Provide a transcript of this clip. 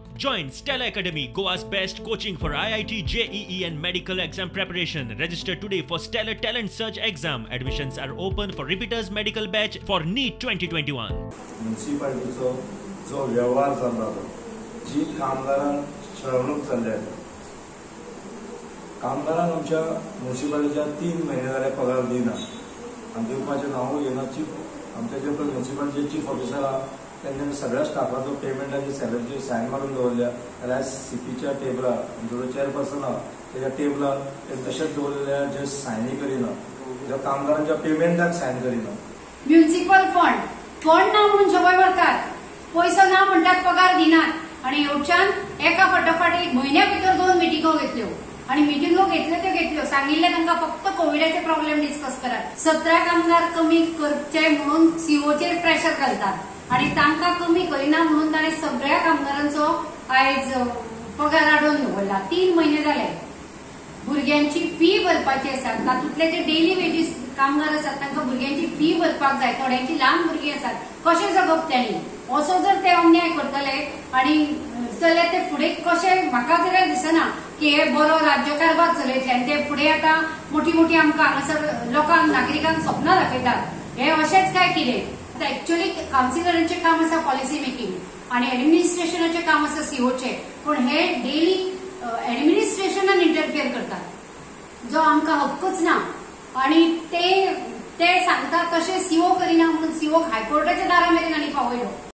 Join Stella Academy, Goa's best coaching for IIT, JEE and medical exam preparation. Register today for Stellar Talent Search exam. Admissions are open for repeaters medical batch for NEET 2021. म्युन्सिपाल्टीचो जो व्यवहार चल्ला तो जी कामगारांक छळवणूक चल्ल्या, कामगारांक आमच्या म्युन्सिपाल्टीच्या 3 म्हयने जाले पगार दिना आनी दिवपाचें नांवूय घेना. चीफ आमच्या जे म्युन्सिपाल्टीचे चीफ ऑफिसर आहा तेंच्यांनी सगळ्या स्टाफाचो पेमेंटाची सॅलरीची सायन मारून दवरल्या. जाल्यार सीपीच्या टेबलार आमचो जो चेअरपर्सन आहा तेच्या टेबलार ते तशेंच दवरलेले, जे सायनी करिना, ज्या कामगारांच्या पेमेंटाक सायन करिना. म्युनिसिपल फंड फंड ना म्हणून शबय व्हरतात, पयसो ना म्हणटात, पगार दिनात. आनी येवच्यान एका फाटोफाट एक म्हयन्या भितर 2 मिटिंगो घेतल्यो आनी मिटिंगो घेतल्यो त्यो घेतल्यो, सांगिल्लें तांकां फक्त कोविडाचे प्रॉब्लेम डिस्कस करात. 17 कामगार कमी करचे म्हणून सीओचेर प्रेशर घालतात आनी तांकां कमी करिना म्हणून ताणें सगळ्या कामगारांचो आयज पगार आडोवन दवरला. 3 म्हयने जाले. भुरग्यांची फी भरपाची आसा, तातूंतले जे डेली वेजीस कामगार आसात तांकां भुरग्यांची फी भरपाक जाय, थोड्यांची ल्हान भुरगीं आसात, कशें जगप तांणी? असो जर ते अन्याय करतले आनी जाल्यार ते फुडें कशें, म्हाका जाल्यार दिसना की हे बरो राज्यकारभार चलयतले. आनी ते फुडें आतां मोठी मोठी आमकां हांगासर लोकांक नागरिकांक सपनां दाखयतात, हे अशेंच काय कितें. आतां एक्च्युअली कावन्सिलरांचें काम आसा पॉलिसी मेकिंग आनी एडमिनिस्ट्रेशनाचें काम आसा सीओचें, पूण हे डेली एडमिनिस्ट्रेशनान इंटरफियर करतात, जो आमकां हक्कच ना. आनी ते सांगता तशें सीओ करिना म्हणून सीओक हायकोर्टाच्या दारा मेरेन आनी पावयलो.